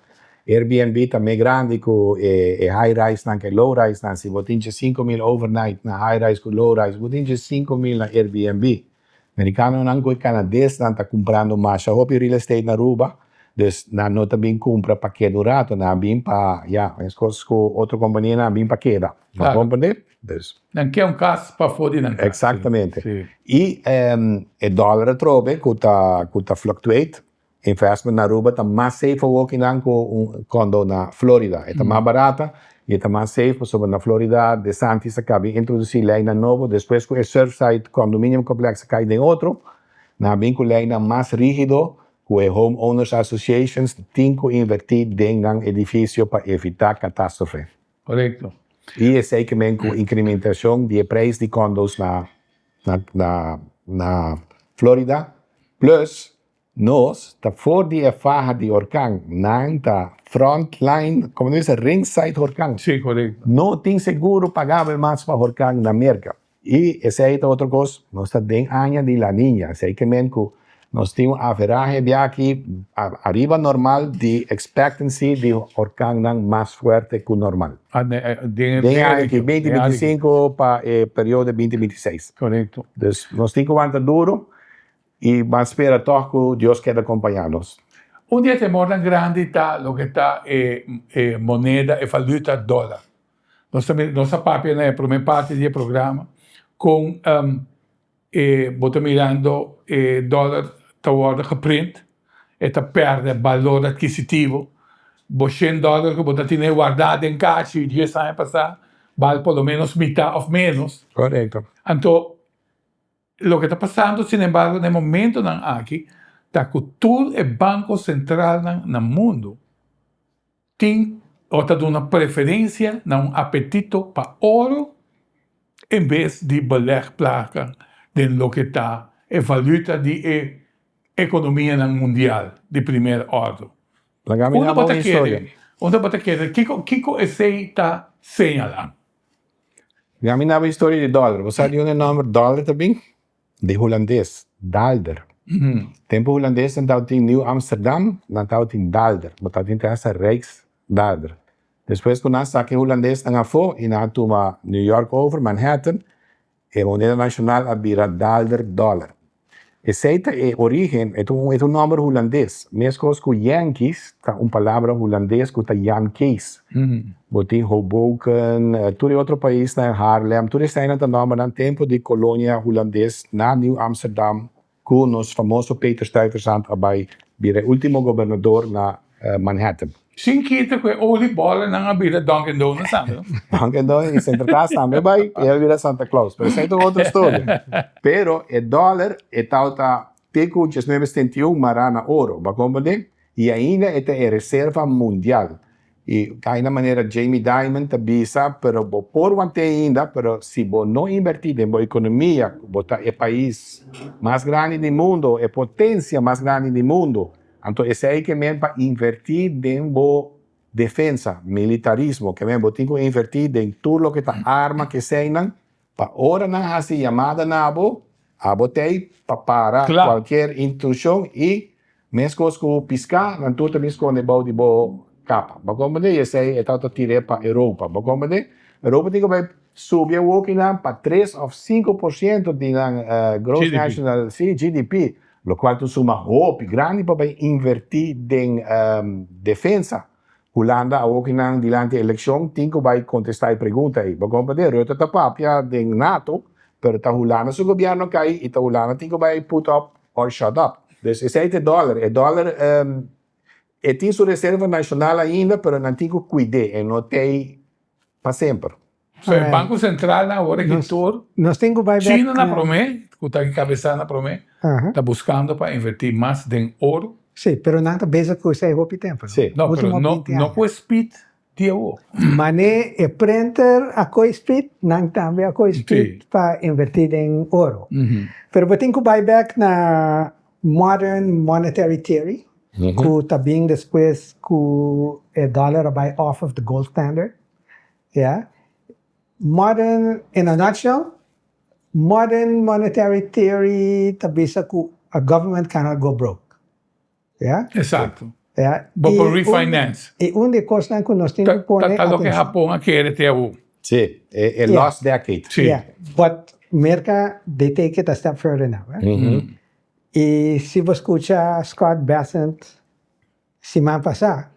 Airbnb ta me grandi ku e high rise nan ku e low rise nan. Si bo tin dje 5000 overnight na high rise ku low rise, bo tin dje 5000 na Airbnb. Merikanonan ku e kanadesnan ta kumprando masha hopi real estate na Aruba. Dus nan no ta bin kumpra pa keda un rato, nan a bin pa, ya, meskos ku otro kompanianan a bin pa keda. Bo a komprende? Dus. Nan ke un kas pafó di nan kas. Eksaktamente. I e dòler atrobe ku ta ku ta fluctuate, investment na Aruba ta mas safe awokinan ku un kondo na Florida. E ta mas barata i e ta mas safe pasobra na Florida DeSantis a kaba di introdusí leinan nobo despues ku e Surfside Condominium Complex a kai den otro, nan a bin ku leinan mas rígido ku e Home Owners Associations tin ku invertí den nan edifisio pa evitá katástrofe. Korekto. I esei ke men ku inkrementashon di e preis di kondos na na na Florida. Plus, nos ta for di e faha di orkan, nan ta front line, komo nan bisa, ringside horkan. Sí, korekto. No tin seguro pagabel mas pa horkan na Merka. I esei ta otro kos, nos ta den aña di La Niña, esei ke men ku nos tin un averahe biachi ariba normal di expectancy di orkannan mas fuerte ku normal. Den e aña aki, 2025 pa e periodo 2026. Korekto. Dus nos tin ku wanta duru i ban spera tòg ku Dios keda kompañá nos. Un di e temornan grandi ta loke ta e moneda, e valuta dòler. Nos ta nos a papia na e prome parti di e programa con e bo ta mirando e dollar ta wordo geprint, e ta perde balor adquisitivo, bo shen dollar cu bo ta tene warda den cashi dies aña pasa bal por lo menos mita of menos. Correcto. Anto Loke ta pasando sinembargo na e momentonan aki ta ku tur e banko sentralnan na mundu tin o ta duna preferensia na un apetito pa oro en bes di beleg plaka den loke ta e valuta di e ekonomianan mundial di primer òrdu. Laga mi Unda na bo bo ta un historia. kere? Unda bo ta kere? Kiko kiko esei ta señalá? Mi a mina bo historia di dòler. Bo sa di unda e nòmber dòler ta bin? Di hulandes, daalder. Tempu hulandesnan tabatin Nieuw Amsterdam, nan tabatin daalder. Bo tabatin te hasta Rijksdaalder. Despues ku nan saka e hulandesnan afó i nan a tuma New York over, Manhattan, E moneda nashonal a bira daalder dòler. Esei ta e orígen, e ta un e ta un nòmber hulandes, meskos ku Yankees ta un palabra hulandes ku ta Jan Kees. Bo tin Hoboken, tur e otro paisnan, Haarlem, tur eseinan ta nòmbernan tempu di kolonia hulandes na Nieuw Amsterdam Ku nos famoso Peter Stuyvesant a bai bira e ultimo gobernador na Manhattan. Sin kita ku e oliebollennan a bira Dunkin Donuts tambe no? Dunkin Donuts i Sinterklaas tambe a bai i a bira Santa Claus, pero esei ta un otro storia. Pero e dòler e tabata te ku 1971 mará na oro, bo a komprendé? I ainda e ta e reserva mundial. I ainda manera Jamie Dimon ta bisa, pero bo por want'é ainda, pero si bo no invertí den bo ekonomia, ku bo ta e pais mas grandi di mundo, e potensia mas grandi di mundo, anto esei ke men pa invertí den bo defensa, militarismo, ke men bo tin ku invertí den tur loke ta arma, keseinan, pa ora nan hasi yamada na bo, abo t'ei pa para kualkier intrushon i Meskos ku piská, nan tur ta bin skonde bou di bo kapa. Bo komprendé? I esei e tabata tir'é pa Europa. Bo komprendé? Europa tin ku bai subi e wokinan pa tres òf 5% di nan gross national, sí, GDP, lokual ta un suma hopi grandi pa bai invertí den defensa. Hulanda awokinan dilanti elekshon tin ku bai kontestá e pregunta ei. Bo komprendé? Rutte ta papia den nato, pero ta Hulanda su gobièrnu kai i ta Hulanda tin ku bai put up or shut up. Dus esei ta e dòler. E dòler e tin su reserva nashonal ainda, pero nan tin ku kuid'é, e no t'ei pa semper. So e Banko Sentral nan awor aki tur, Nos tin ku bai bek China na promé, ku ta enkabesá na promé, ta buskando pa invertí mas den oro. Sí, pero nan ta bezig ku esei hopi tempu, no? Sí. No, pero Último no, 20 no aña. ku e speed di awor. Mané e printer a koe speed, nan tambe a koe speed Sí. pa invertí den oro. Pero bo tin ku bai bek na modern monetary theory, ku ta bin despues ku e dòler a bai off of the gold standard. Ya. Modern, in a nutshell, modern monetary theory ta bisa ku a government cannot go broke. Ya. Exacto. Ya. Bo por I un, refinance. i un di e kosnan ku nos tin Ta ku pone ta ta loke atenshon. Hapon a kere te awor. Sí, e e Ya. lost decade. Sí. Ya. But Merka, they take it a step further now, eh. I si bo skucha Scott Bessent. Siman pasá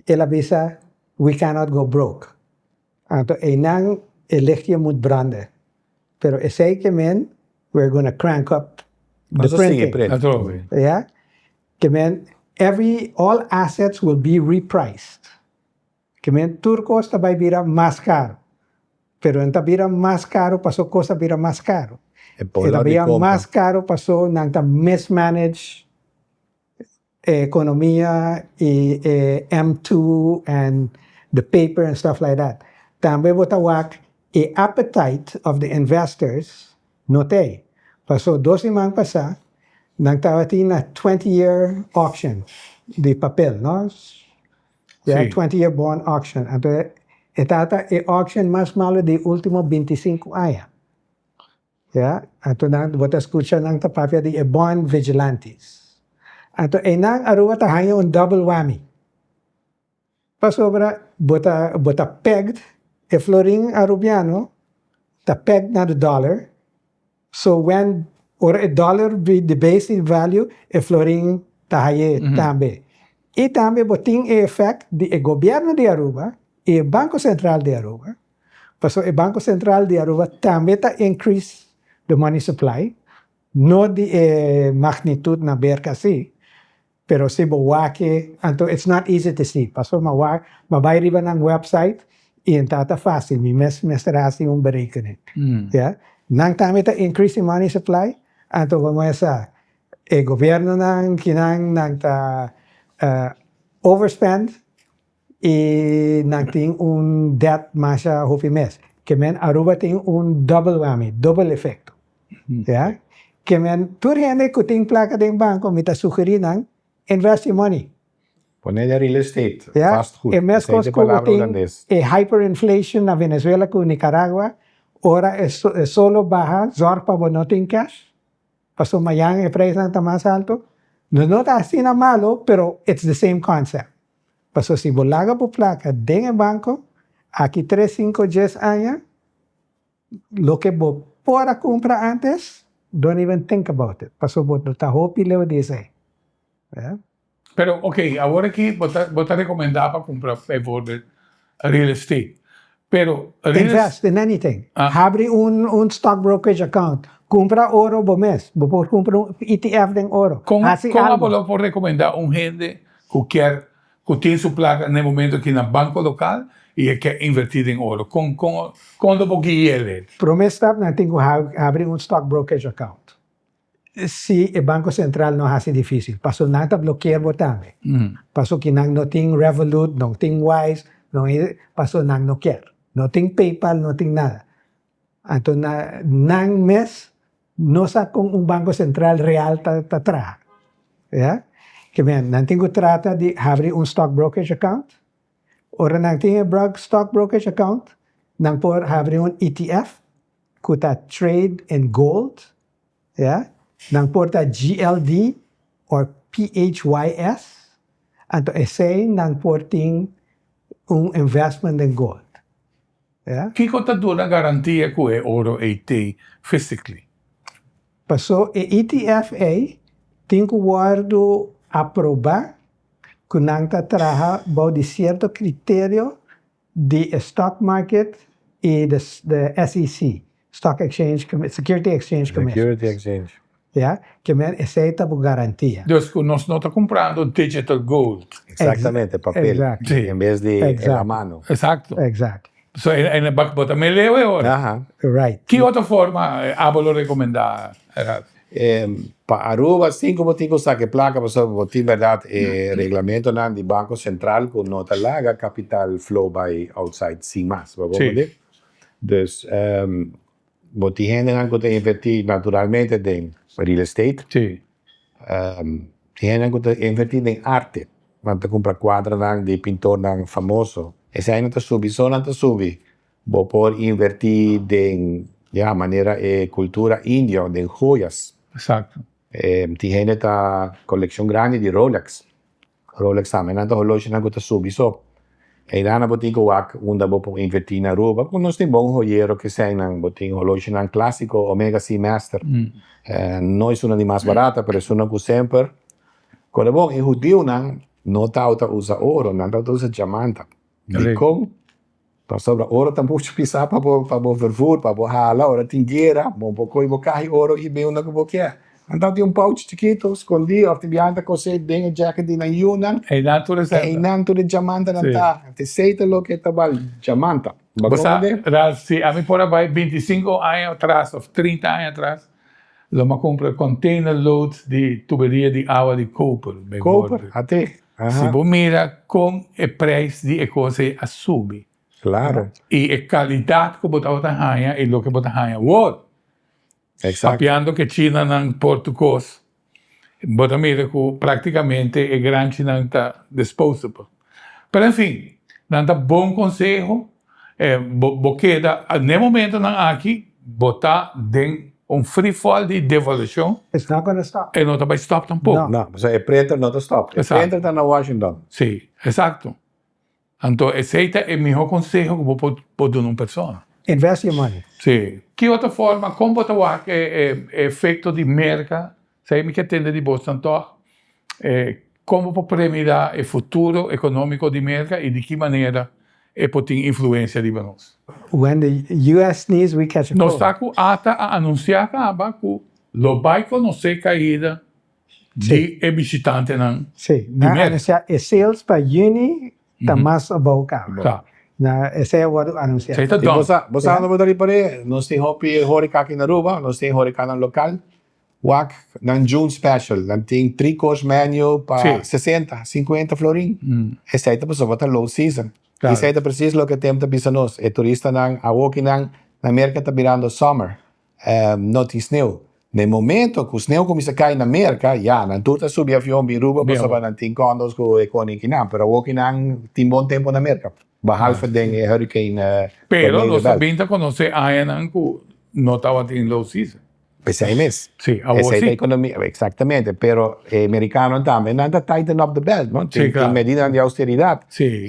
el a bisa we cannot go broke. Anto einan e lichtje moet branden. Pero esei ke men we're gonna crank up the Nos a sigui printing. print. Atrobe. Ya? Ke men every all assets will be repriced. Ke men tur kos ta bai bira mas karu. Pero e ta bira mas karu paso kos a bira mas karu. E E ta poder di bira compra. mas karu paso nan ta mismanage e economia y e M2 and the paper and stuff like that. Tambe bo ta wak e appetite of the investors no t'ey. Paso dos siman pasa nan tabatin na 20 year auction di papel, no? Ya, 20 year bond auction. Anto e tata e auction mas malo di ultimo 25 aña. Ya, anto nan bo ta scucha nan ta papia di e bond vigilantes. Anto eynan Aruba ta haña un double whammy. Pasobra bo ta bo ta pegged, e florin Arubiano ta pegged na de dollar, so when ora e dollar bi debase in value e florin ta haye tambe. Y tambe bo tin e effect di e gobierno di Aruba y e Banco Central di Aruba. Pasobra e Banco Central di Aruba tambe ta increase the money supply, no di e magnitud na berka si, pero si bo wak e, anto it's not easy to see, pasobra mi a wak, mi a bai riba nan website y e ta ta facil, mi mes mester haci un berekening, ya. Nan tambe ta increase e money supply, anto bo mester sa e gobiernonan kinan nan ta overspend Y nan tin un debt masha hopi mes. Ke men Aruba tin un double whammy, double efecto. Ya. Ke men tur hende ku tin plaka den banko mi ta sugeri nan invest your money. Pone den real estate, Ya. vastgoed. E mes Esei kos ta e ku bo palabra tin hulandes. e hyperinflation na Venezuela ku Nicaragua, ora e solo baha zorg pa bo no tin cash. Pasobra mañan e prijsnan ta mas alto. No no ta asina malo pero it's the same concept. Pasobra si bo laga bo plaka den e banko, aki tres, sinku, dies aña, loke bo por a kumpra antes, don't even think about it, pasobra bo no ta hopi leu di esei. Pero ok, awor aki bo ta bo ta rekomendá pa kumpra bijvoorbeeld real estate. Pero real Invest in anything. Habri un un stock brokerage account. Kumpra oro bo mes. Bo por kumpra un ETF den oro. Kon Hasi kon algo. abo lo por rekomendá un hende ku kier ku tin su plaka na e momento aki na banko lokal i e kier invertí den oro? Kon kon kon lo bo guia el? Promé stap nan tin ku habri un stock brokerage account. Si e Banco Central no hasi dificil, paso nan ta blokeer bo tambe. Paso ki nan no tin Revolut, no tin Wise, no paso nan no kier. No tin PayPal, no tin nada. Anto nan mes no sa con un Banco Central real ta ta traha. Ya. Ke men, nan tin cu trata di habri un stock brokerage account. Ora nan tin e stock brokerage account, nan por habri un ETF ku ta trade in gold, ya, nan por ta GLD or PHYS, anto esei nan por tin un investment den gold, ya. Kiko ta duna garantia ku e oro ei t'ei physically? Paso e ETF ei tin ku wòrdu aprobá ku nan ta traha bou di sierto kriterio di e stock market y de SEC, Stock Exchange Security Exchange Commission. Security Exchange. Ya, ke men esey ta bo garantia. Dus ku nos no ta kumprando digital gold. Exactamente, papel. Exacto. Sí. En bes di en la mano. Exacto. Exacto. So en bo ta meleu e ora. Aha. Right. Ki otro forma abo lo rekomenda, Ralph? Pa Aruba sin ku bo tin ku saka e plaka pasobra bo tin bèrdat e reglamentonan di Banko Sentral ku no ta laga kapital flow bai outside sin mas, bo comprende? Dus bo tin hendenan ku ta invertí naturalmente den real estate, tin hendenan ku ta invertí den arte, nan ta kumpra kuadranan di pintornan famoso, esei nan ta subi so nan ta subi. Bo por invertí den, ya, manera e kultura indio, den joyas. Exacto. Tin hende ta kolekshon grandi di Rolex. Rolex tambe nan ta holoshinan ku ta subi so. Einan bo tin ku wak unda bo por invertí na Aruba, ku nos tin bon hoyero ke eseinan. Bo tin holoshinan klásiko, Omega Seamaster. No esunnan di mas barata, pero esunnan ku semper. Kore bon, e hudiunan. No tabata usa oro, nan tabata usa djamanta. Dikon? Pasobra oro ta muchu pisá pa bo pa bo vervoer, pa bo hala. Ora tin guera, bo por kohe bo kaha di oro i bin unda ku bo kier. Nan tabata tin un pouch chikitu skondí òf tin biaha nan ta kosé den e jacket di nan yunan. Einan tur e sènta. Einan tur e djamantanan ta. Esei ta loke ta bal djamanta. Bo Bo sa, Ralph, si ami por a bai bintisinko aña atras òf trinta aña atras, lo mi a kumpra container loads di tuberia di awa di koper, Koper, bijvoorbeeld. ate. Si bo mira kon e prijs di e kos ei a subi. Claro. I e kalidat ku bo tabata haña i loke bo ta haña awor. Exacto. Papiando ku e chinanan por tur kos, bo ta mira ku praktikamente e granchinan ta disposable. Pero en fin, nan ta bon konseho, bo bo keda n'e momentonan aki bo ta den un free fall di devaluashon. It's not gonna stop. E no ta bai stop tampoko. No, pasobra e printer no ta stop. E printer ta na Washington. Sí, exacto. Anto esei ta e miho konseho ku bo por duna un persona. Invest your money. Sí. Ki otro forma, kon bo ta wak e efekto di Merka? Esei mi ke tende di bosnan tòg. Kon bo por premira e futuro ekonómiko di Merka i di ki manera e por tin influensia riba nos? When the US sneeze, we catch a cold. Nos sa ku ata a anunsiá kaba ku lo bai konosé kaida di e bishitantenan Sí, di nan a Merka. anunsiá e sales pa yüni ta mas abou kaba. Ta. Na esei a wòrdu anunsiá. Esei ta I dòm. bo sa, bo sa unda bo ta ripar'é? Nos tin hopi hòreka aki na Aruba, nos tin hòrekanan lokal. Wak nan June special, nan tin tri course menu pa 60, 50 florin. Esei ta pasobra ta low season. Claro. Esei ta precies loke tem ta bisa nos. E turistanan awokinan na Merca ta birando summer. No tin sneeuw. Na e momento cu sneeuw cuminsa cay na Merca, ya, nan tur ta subi avion bin Aruba pasobra nan tin condos cu e konikinan. Pero awokinan tin bon tempo na Merca. Behalve den e hurricane Pero tornado nos ta belt. bin ta conoce añanan cu no tabatin low season. Esei mes. Sí, awor Esei ta sí. economia, exactamente. Pero e mericanonan tambe, nan ta tighten up the belt, no? Sí, claro. Tin medidanan di austeridad. Sí.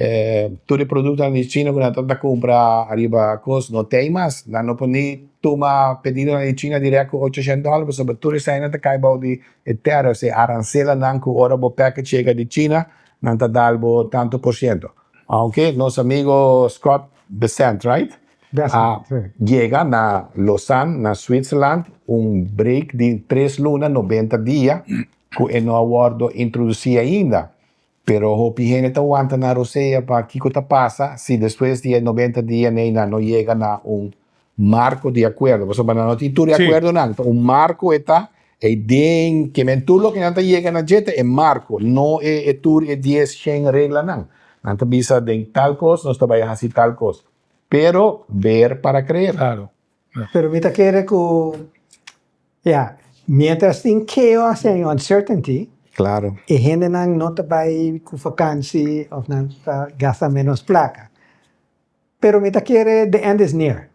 Tur e productonan di China cu nan ta cumpra ariba cos no t'ei mas. Nan no por ni tuma pedidonan di China direct cu ochocientos dollar pasobra tur eseinan ta cay bao di e tariffs, e arancelanan cu ora bo package yega di China, nan ta dal bo tanto por ciento. Aunke nos amigo Scott Bessent, right? A yega na Lausanne, na Switzerland, un break di tres luna, 90 dia, ku e no a wòrdu introdusí ainda. Pero hopi hende ta wanta na rosea pa kiko ta pasa si despues di e 90 dia nei nan no yega na un marko di akuerdo. Pasobra nan no tin tur e akuerdonan, ta un marko e ta, ei den ke men tur loke nan ta yega na dje ta e marko, no e tur e dies, shen reglanan. Nan ta bisa den tal kos nos ta bai hasi tal kos. Pero ver para creer. Claro. Pero mi ta kere ku, ya, mientras tin chaos en uncertainty, Claro. e hendenan no ta bai ku vakansi of nan ta gasta menos plaka. Pero mi ta kere the end is near.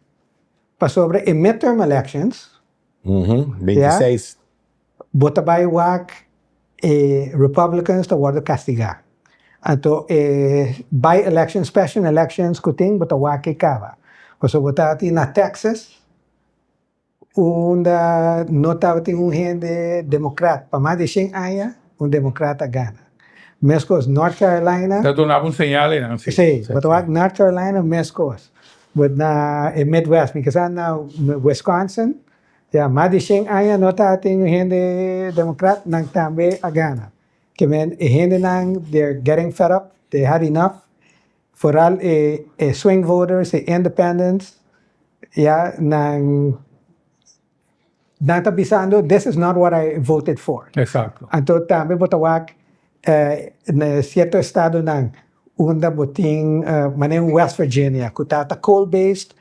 Pasobra e midterm elections, ya, 26. Bo ta bai wak e Republicans ta wordo castiga. Anto e by elections, special elections cu tin bo ta wak e caba. Pasobra bo tabatin na Texas unda no tabatin un hende democrat pa mas di shen aña un democrat a gana. Mescos North Carolina. Ta duna bo un señal einan si. Si, bo ta wak North Carolina mescos. But na e Midwest, mi kisa na Wisconsin. Ya, mas di shen aña no tabatin un hende demokrat, nan tambe a gana. Ke men e hendenan they're getting fed up, they had enough, foral e e swing voters, e independents, ya, nan nan ta bisando this is not what I voted for. Exacto. Anto tambe bo ta wak na cierto estadonan unda bo tin manera un West Virginia cu ta ta coal based,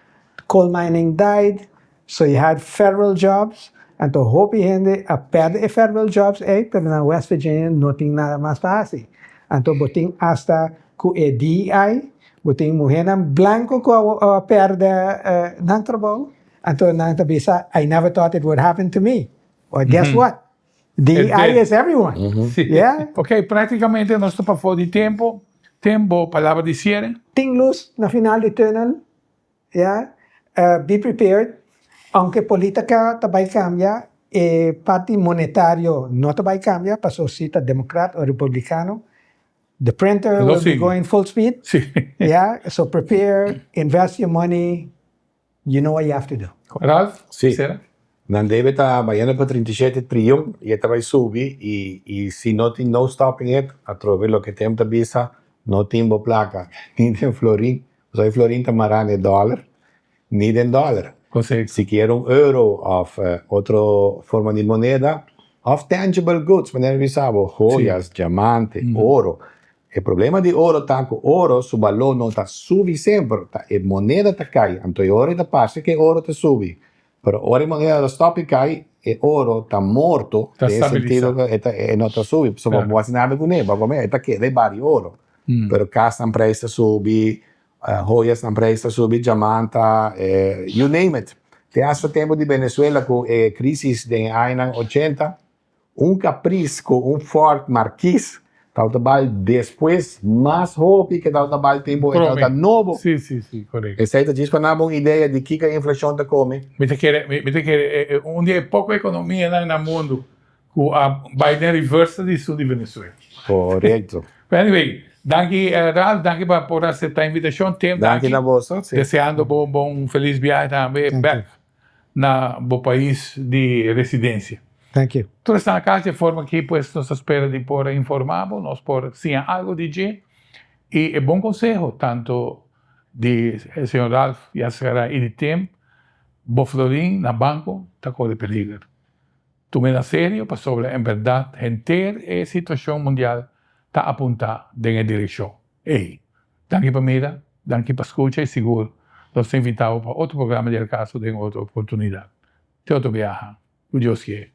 coal mining died, So you had federal jobs, anto hopi hende a perde e federal jobs ei, pero na West Virginia no tin nada mas pa hasi. Anto bo tin asta ku e DEI, bo tin muhernan blanco ku a perde nan trabou, anto nan ta bisa I never thought it would happen to me. Well guess what? DEI is everyone. Yeah. Ok, praktikamente nos ta pafó di tempo. Tin bo palabra di siere? Tin lus na final di tunnel. Ya, be prepared, aunke politica ta bay cambia, e parti monetario no ta bay cambia, paso si ta democrat o republicano. The printer Lo will be sigui. going full speed. Yeah, so prepare, invest your money, you know what you have to do. Ralph, Sí. sera? Nan debe ta bayendo pa 37 triyon y e ta bay subi y y si no tin no stopping it, atrobe loke Tim ta bisa, no tin bo placa ni den florin, pasobra e florin ta mara na e dollar, ni den dollar. Correcto. Si kier un euro of otro forma di moneda of tangible goods, manera mi bisa bo, joyas, diamante, oro. E problema di oro ta ku oro su balor no ta subi semper, ta e moneda ta kai, anto e ora e ta parse ku e oro ta subi, pero ora e moneda ta stop di kai, e oro ta morto Ta den e stabilisa. sentido ku e ta e no ta subi, pasobra bo hasi nada kuné, bo a kome, e ta keda e bari oro. Pero kasnan preis ta subi, joyasnan preis ta subi, djamanta, you name it. Te hasta tempu di Venezuela ku e crisis den e añanan ochenta, Un Caprice cu un Ford Marquis tabata bal despues mas hopi ke tabata bal tempo e tabata nobo. Si, si, si, correcto. Esey ta djis pa nan bon idea di kiko e inflacion ta come. Mi ta kere, mi ta kere un di e poco economianan na mundo cu a bay den reverse di esun di Venezuela. Correcto. But anyway, danki Ralph, danki pa por acepta e invitacion. Tim, danki. Danki na boso, si. Deseando bo un bon feliz biahe tambe bek. na bo pais di residencia. Thank you. Tur esnan a casa e forma aki pues nos ta spera di por a informa bo, nos por siña algo di dje y e bon conseho tanto di e señor Ralph Yaskaray y di Tim, bo florin na banco ta core peliger. Tum'e na serio pasobra en berdad henter e situacion mundial ta apunta den e direccion ey. Danki pa mira, danki pa scucha y sigur nos ta invita bo pa otro programa di El Caso den otro oportunidad. Te otro biaha, cu Dios kier.